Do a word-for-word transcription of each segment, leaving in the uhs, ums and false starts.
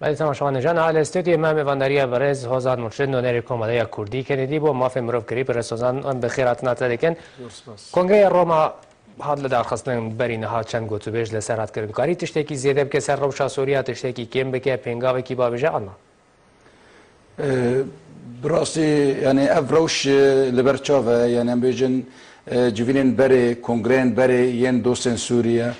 Belê, temaşevanên hêja, niha li stûdyoyê me mêvandariya berêz Hozan Murşid, nûnerê Komeleya Kurdî Kenedî bo mafê mirovkirî, berêz Hozan, em bi xêratina te dikin. Zor spas. Kongreya Roma hat lidarxistin, berî niha çend gotûbêj li ser hat kirin. Karî tiştekî zêde bike ser rewşa Sûriya, tiştekî kêm bike, pêngavekî bavêje an na? E, bi rastî, yani ev rewş, e, li ber çav e, yani em bêjin, e, civînên berê, kongreyên berê yên dostên Sûriye,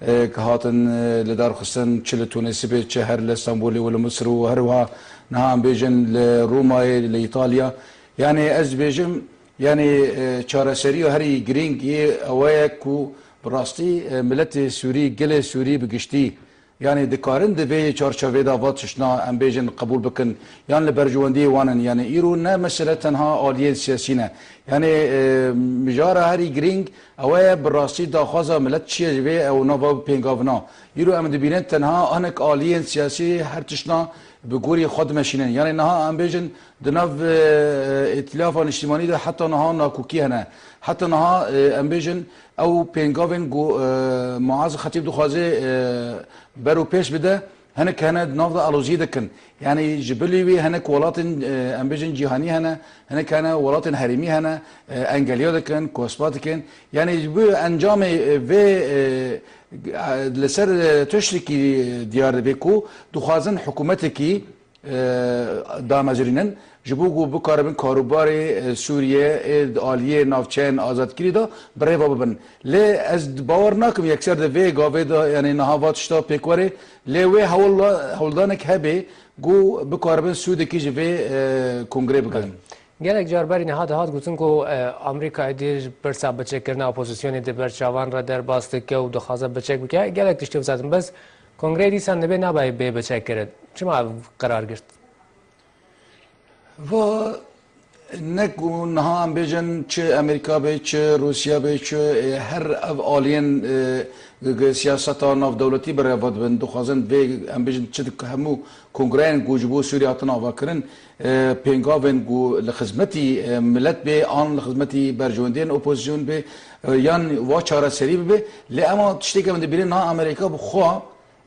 e, ki hatin, e, lidarxistin çi li Tunêsî bê, çi her li Stenbolê û li Misir û her wiha niha em bêjin li Romayê, li Îtalya. Yani ez dibêjim, yani, e, çareseriya herî girîng yê ewe ye ku bi rastî, e, miletê Sûrî, gelê Sûrî bi giştî, yani dikarin di vê çarçovê de va tiştna, em bêjin, qebûl bikin, yan li berjewendiyê wan in. Yani îro ne mesele tenha aliyên siyasî ne. Yani, e, mijara herî girîng ew e, bi rastî daxwaza milet çi ye ji vê ew nava pêngavina. Îro em dibînin tenha hinek aliyên siyasî her tiştna bi gorî xwe dimeşînin. Yani niha em bêjin di nav, e, îtîlafa niştimanî de heta niha nakokî hene. Heta niha, e, em bêjin ew pêngavên ku, e, Muaz Xetîb dixwaze, e, ber û pêş bide, hinek hene di nav de aloziyê dikin. Yani ji bilî wî hinek welatên, e, em bêjin cîhanî hene, hinek hene welatên herêmî hene, e, engeliya dikin, kospa dikin. Yani ji bo encamê, e, vê, e, li ser, e, tiştekî diyar dibe ku dixwazin hikûmetekî, e, damezirînin, ji bo ku bikaribin karûbarê, e, Sûriye, ê di aliyê navçeyên azadkirî de bi rêva bibin. Lê ez bawer nakim yekser di vê gavê de, yani niha va tişta pêk were, lê wê hewla-, hewldanek hebe ku bikaribin sûdekî ji vê, e, kongrê bigirin. Gelek car berî niha dihat gotin ku, e, Amerîkayê dê ji pirsa biçekkirina opozisyonê di ber çavan re derbas dike û dixwaze biçek bike. Gelek tiştê bizatin, bes kongreyê dîsan dibê nabe bê biçekkirin. Çima ev qerar girt? Va ne ku niha em bêjin çi Amerîka be, çi Rûsya be, çi, e, her ev aliyên, e, g-, g-, siyaseta navdewletî bi rêve dibin, dixwazin vê em bêjin çi di hemû kongreyên ku ji bo Sûriye hatin avakirin, e, pêngavên ku li xizmetî, e, milet bê, an li xizmetî berjewendiyên opozîsyon bê, e, yan wa çareserî bibe. Lê ema tiştê ke em dibînin, niha Amerîka bi xwe,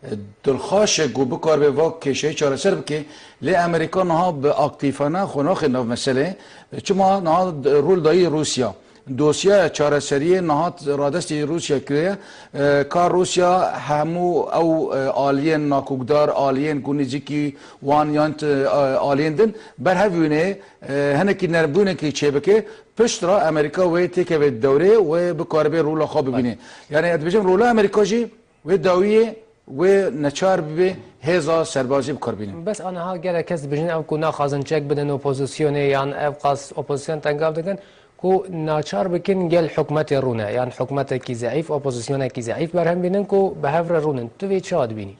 e, dilxweş e ku bikaribe va kêşeyê çareser bike. Lê Amerîka niha bi aktîfane xwe naxe nav meseleyê. E, çima niha d-, rol dayî Rûsya. Dosyaya çareseriyê niha radestî Rûsya kiriye. E, ka Rûsya hemû ew, e, aliyên nakokdar, aliyên ku nêzîkî wan yan, e, aliyên din berhev bîne, e, hinekî nermbûnekî çêbike, pişt re Amerîka wê têkeve dewrê, wê bikaribe rola xwe bibîne. Yanî ez dibêjim rola Amerîka jî wê dawiyê wê neçar bibe hêza serbazî bi kar bînin. Bes aniha gelek kes dibêjin ew ku naxwazin çek bidin opozisyonê yan ev qas opozisyon tengav dikin ku naçar bikin gel hikûmetê rûne yan hikûmetekî zeîf, opozisyonekî zeîf berhem bînin ku bi hev re rûnin. Tu vê çawa dibînî?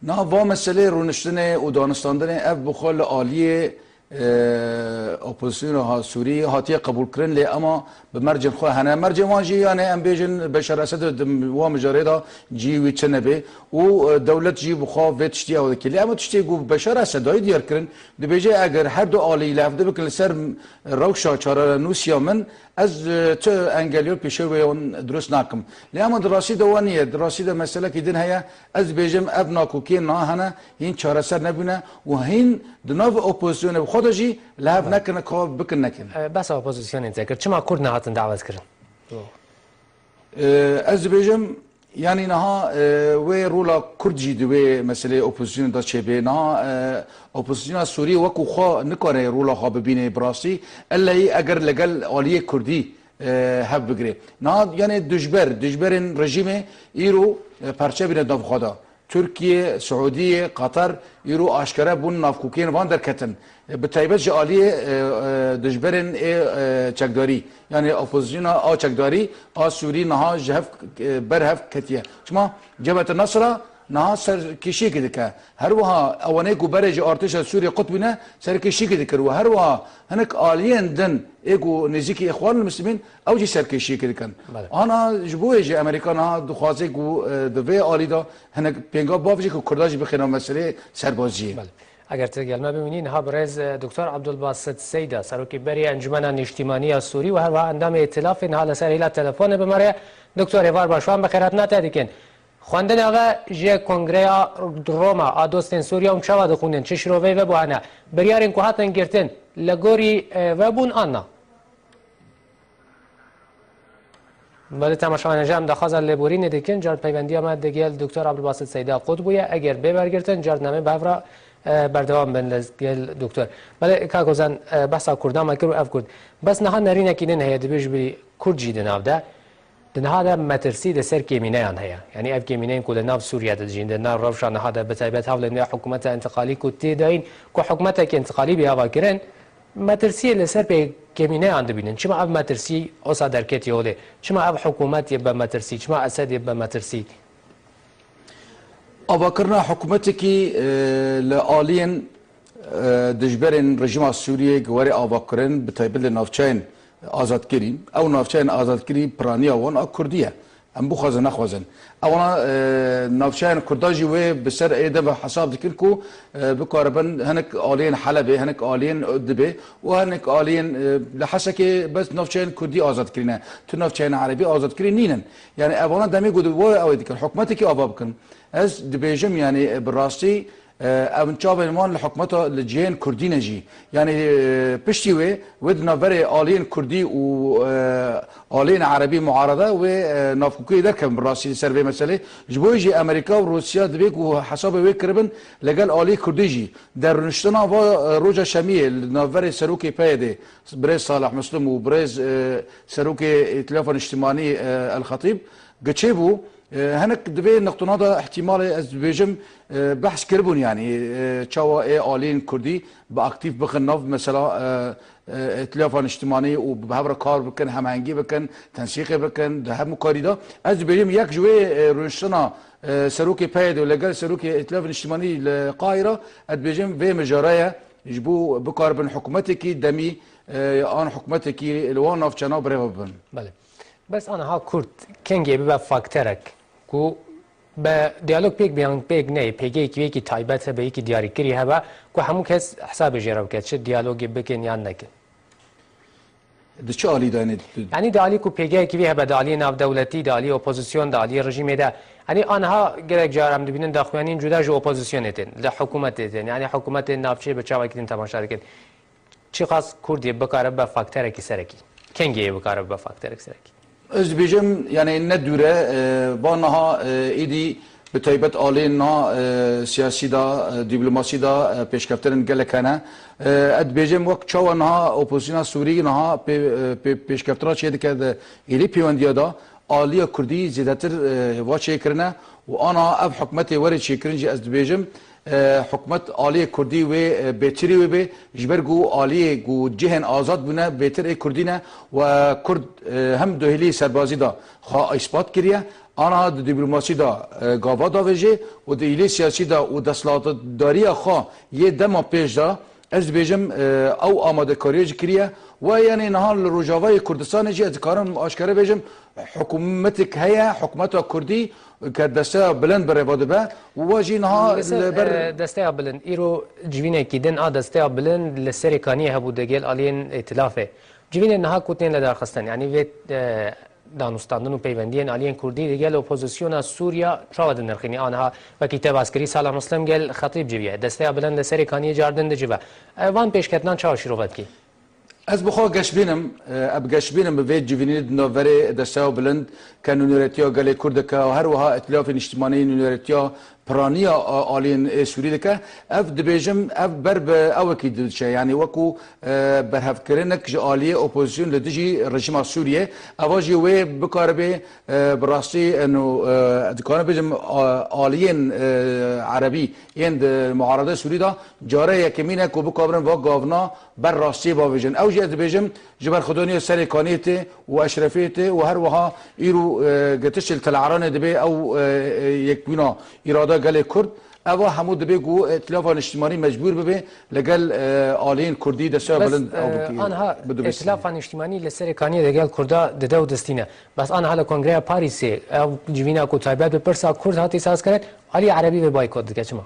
Na va meselê rûniştinê û danistandinê ev bi xwe li aliyê, e, opozisyona ha Sûrî hatiye qebûlkirin, lê ema bi mercên xwe hene. Mercên wan jî, yanê em bêjin Beşar Esed di wa mijarê de cihê wî çi nebe û, e, dewlet jî bi xwe vê tiştî ew dike. Lê ema tiştê ku Beşar Esed dayî diyar kirin, dibêje eger her du alî li hevdî bikin li ser rewşa çarenûsiya min, ez, e, tu engeliyo pêşew wê wan dirust nakim. Lê ema di rastî de wan niye. Di rastî de meselekî din heye. Ez dibêjim ev nakokiyên niha hene, hîn çareser nebûne û hîn di nav opozisyonê bi xwe de jî li hev nekin, ka bikin nekin. E, behsa opozisyonê te kir. Çima Kurd nehatin dawetkirin? E, ez dibêjim, yanî niha, e, wê rola Kurd jî di wê meseleyê opozisyonê de çêbê. Niha, e, opozisyona Sûrî wekî xwe nikare rola xwe bibîne bi rastî. Elleyî eger li gel aliyê Kurdî, e, hev bigire. Niha, yanê dijber, dijberên rejîmê îro, e, perçe bîne di nav xwe de. Tirkiye, Siûdiye, Qatar îro aşkere bûn navkokiyên van derketin. E, bi taybet ji aliyê, e, e, dijberên ê, e, çekdarî, yanî opozisyona a çekdarî a Sûrî niha ji hev, e, ber hev ketiye. Çima Cebhete Nusra niha serkêşiyekê dike. Her wiha ewanê ku berê ji artêşa Sûriyê qut bûne, serkêşiyekê dikir û her wiha hinek aliyên din ê ku nêzîkî Îxwanul Muslimîn, ew jî serkêşiyekê dikin. Belê. Ana ji bo wê jî Amerîka niha dixwaze ku, e, di vê alî de hinek pênga bavêje ku Kurda jî bixêne meseleyê serbaziyê. Belê. Eger tu gel me bimînî, niha birêz, e, Doktor Abdulbasit Seyda, serokê berê Encumena Nîştîmanî ya Sûrî û her wiha endamê Îtilafê niha li ser hêla telefonê bi me re ye. Doktor, êvar baş, wan bi xêrhatina te dikin. Xwendina ve ji Kongreya Roma a Dostên Sûriya hûn çawa dixwînin? Çi şiroveyê ve bû hene? Biryarên ku hatin girtin li gorî, e, ve bûn an na? Belê temaşevanên hêja, em daxwaza lêborînê dikin. Car peyvendiya me digel Doktor Abdulbasit Seyda qut bûye. Eger bê wergirtin, car di me bi hev re, e, berdewam bin li gel Doktor. Belê kak Ozan, e, behsa Kurdan me kir û ev Kurd. Bes niha nerînekî din heye, dibê ji bilî Kurd jî di nav de. Di niha de metirsî li ser kêmîneyan heye. Yanî ev kêmîneyên ku li nav Sûriye de dijîn, di nav rewşa niha de, bi taybet hewlên vê hikûmeta întiqalî ku tê dayîn, ku hikûmeteke întiqalî bê ava kirin, metirsiyê li ser pê kêmîneyan dibînin. Çima ev metirsî osa derketî holê? Çima ev hikûmet yê bi metirsî? Çima Esed yê bi metirsî? Avakirina hikûmetekî, e, li aliyên, e, dijberên rejîma Sûriyê were avakirin, bi taybet li navçeyên azadkirî. Ew navçeyên azadkirî piraniya wan a Kurdî ye. Em bixwazin nexwazin. Ewana, e, navçeyên Kurda jî wê bi ser ê de ve hesab dikin ku, e, bikaribin hinek aliyên Helebê, hinek aliyên Idlibê û hinek aliyên, e, li Hesekê bes navçeyên Kurdî azad kirîne. Tu navçeyên Erebî azad kirî nînin. Yani evana demê ku di bo ew ê dikin. Hikûmetekî ava bikin. Ez dibêjim yani, e, bi rastî, e, ev çavên wan li hikûmeta li cihên Kurdî ne jî. Yani, e, piştî wê, wê di navberê aliyên Kurdî û, e, aliyên Erebî muarada wê, e, navkokiyê derkevin bi rastî li ser vê meselê. Ji bo jî Amerîka û Rûsya dibê ku hesabê wê kiribin legel aliyê Kurdî jî. Derrûniştina va, e, roja Şemiyê li navberê serokê P Y D'ê, birêz Salih Muslim û birêz, e, serokê Îtilafa Niştimanî, e, El Xetîb, giçê bû. E, hinek di vê niqtona de ihtimalê ez dibêjim, e, behs kiribûn, yanî, e, çawa ê aliyên Kurdî bi aktîf bixin nav, mesela, e, e, Îtilafa Niştimanî û bi hev re kar bikin, hemahengî bikin, tensîqê bikin, di hemû karî de. Ez dibêjim yek ji wê, e, rûniştina, e, serokê P Y D û legel serokê Îtilafa Niştimanî li Qahîra, ez dibêjim vê mijara ye, ji bo bikaribin hikûmetekî demî, e, an hikûmetekî li wan navçena birêve bibin. Belê. Bes aniha Kurd kengê bibe fakterek ku be diyalog pêk be yan pêk neyê, pêgeyekî wê yekî taybet hebe, yekî diyarîkirî hebe ku hemû kes hesabê jê re bike, çi diyalogê bikin yan nekin? Di çi alî de, yanî? Yanî di alî ku pêgeyekî wê hebe, di aliyê navdewletî, di aliyê opozîsyon, di aliyê rejîmê de, yanî aniha gelek caran em dibînin daxuyaniyên cuda ji opozîsyonê tên, li hikûmetê tên, yanî hikûmetên navçeyê bi çavekî din temaşe dikin. Çiqas Kurdê bikare be fakterekî serekî? Kengê bikare be fakterek serekî? Ez dibêjim, yani ne dûr e, e, va niha, e, êdî bi taybet aliyên niha, e, siyasî de, e, dîplomasî de, e, pêşkeftinên gelek hene. E, ez dibêjim wek çawa niha opozîsyona Sûrî niha pê-, e, pê-, pêşkeftina çêdike di êlî pêwendiya de, aliya Kurdî zêdetir, e, va çêkirine û ana ev hikûmetê were çêkirin jî ez dibêjim, e, hikûmet aliyê Kurdî wê, e, bêtirî wê bê, ji ber ku aliyê ku cihên azad bûne bêtir ê Kurdî ne û Kurd, e, hem di hêlî serbazî de xwe îspat kiriye, ana di dîplomasî de, e, gava davêjê û di hêlê siyasî de û desthilatdariya xwe yê dema pêş de, ez dibêjim, e, ew amadekariya jî kiriye. We, yanî niha li Rojavayê Kurdistanê jî ez dikarim aşkere bêjim, hikûmetek heye, hikûmeta Kurdî ke desteya bilind bi rêva dibe û we jî niha Li ser, li ber e, desteya bilind, îro civînekî din a desteya bilind li Serê Kaniyê hebû digel aliyên Îtilafê. Civînên niha ku tên li darxistin, yanî vê, e, danûstandin û peywendiyên aliyên Kurdî digel opozisyona Sûriya çawa dinirxînî? Aniha wekî te baskirî Salih Muslim gel Xetîb civiye. Desteya bilind li Serê Kaniyê cardin dicive. E, van pêşketinan çawa şîrove dikî? Ez bi xwe geşbîn im, e, ez geşbîn im bi vê civînî di navberê desteya bilind ke nûneretiya gelê Kurd dike û her wiha Îtilafê Niştimanî nûneretiya piraniya a-, aliyên ê Sûrî dike. Ev dibêjim, ev ber bi ewekî diçe. Yanî wekû, e, berhevkirinek ji aliyê opozîsyon li dijî rejîma Sûriyê. Eva jî wê bikaribe, e, bi rastî, e, no, e, dikare bêjim, a-, aliyên, e, erebî yên di muarada Sûrî de care yekemîn e ku bikabirin va gavna ber rastiyê bavêjin. Ew jî ez dibêjim, ji berxwedaniya Serê Kaniyê tê û Eşrefiyê tê û her wiha îro, e, getiş li Tele'Eranê dibê ew, e, e, yekbûna îrada gelê Kurd. Eva hemû dibê ku Îtilafa Niştimanî mecbûr bibe li gel, e, aliyên Kurdî desteya Bes, bilind ew e, bikî-, anha bidubîsî. Îtilafa Niştimanî li Serê Kaniyê de gel Kurda dide û distîne. Bes anha li Kongreya Parîsê ew civîna ku taybet bi pirsa Kurd hatî sazkirin, aliyê Erebî vê baykot dike. Çima?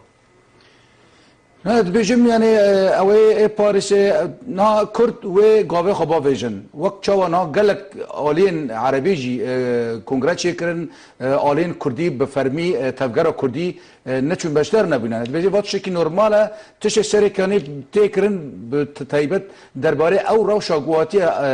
Ne, dibêjim, yani, e, ew ê, ê Parîsê, e, na Kurd wê gavê xwe bavêjin. Wek çawa na gelek aliyên erebî jî, e, kongre çêkirin, e, aliyên Kurdî bi fermî, e, tevgera Kurdî, e, neçûn beşdar nebûne. Dibêjim, va tiştekî normal e, tiştê serê kanî tê kirin, bi t-, taybet derbarê ew rewşa ku hatiye, e,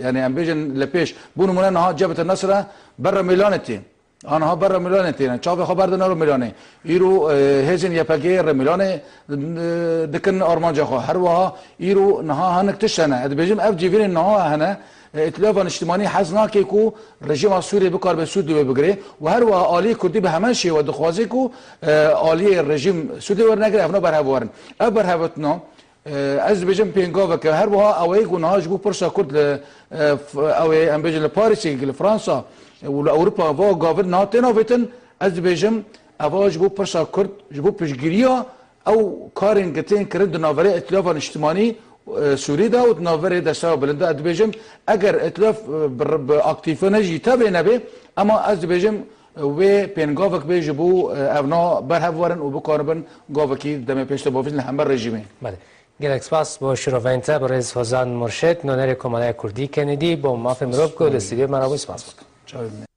yani, em bêjin li pêş. Bo nimûne niha Cebhete Nesre ber Remêlanê tê. Aniha ber Remêlanê têne. Çavê xwe berdin ber Remêlanê. Îro, e, hêzên Y P G Remêlanê, e, dikin armanca xwe. Her wiha îro niha hinek tişt hene. Ez dibêjim ev civînên niha hene, e, Îtilafa Niştimanî hez nake ku rejîma Sûriyê bikaribe sûd li wê bigire û her wiha aliyê Kurdî bi hemen şêwe dixwaze ku, e, aliyê rejîm sûdê wernegire, evna berhev werin. Ev berhevetina, e, ez dibêjim pêngaveke. Her wiha ew ê ku niha ji bo pirsa Kurd li, e, f-, ew ê, em bêjin li Parîsê, li Fransa, e, û li Ewropa va gavin niha têne avêtin, ez dibêjim eva ji bo pirsa Kurd, ji bo piştgiriya ew karên ke tên kirin di navberê Îtilafa Niştimanî, e, Sûrî de û di navberê Desteya Bilind de. Ez dibêjim eger Îtilaf, e, bi, bi aktîfe ne jî tevlê nebe, ema ez dibêjim, e, wê pêngavek bê ji bo, e, evna berhev werin û bikaribin gavekî demê pêş de bavêjin li hember rejîmê. Belê. Gelek spas bo şiroveyên te, birêz Hozan Murşid, nonerê Komeleya Kurdî Kennedy, bo mafê mirov ku li stûdyoyê me re bû, spas bikim. Çavê min.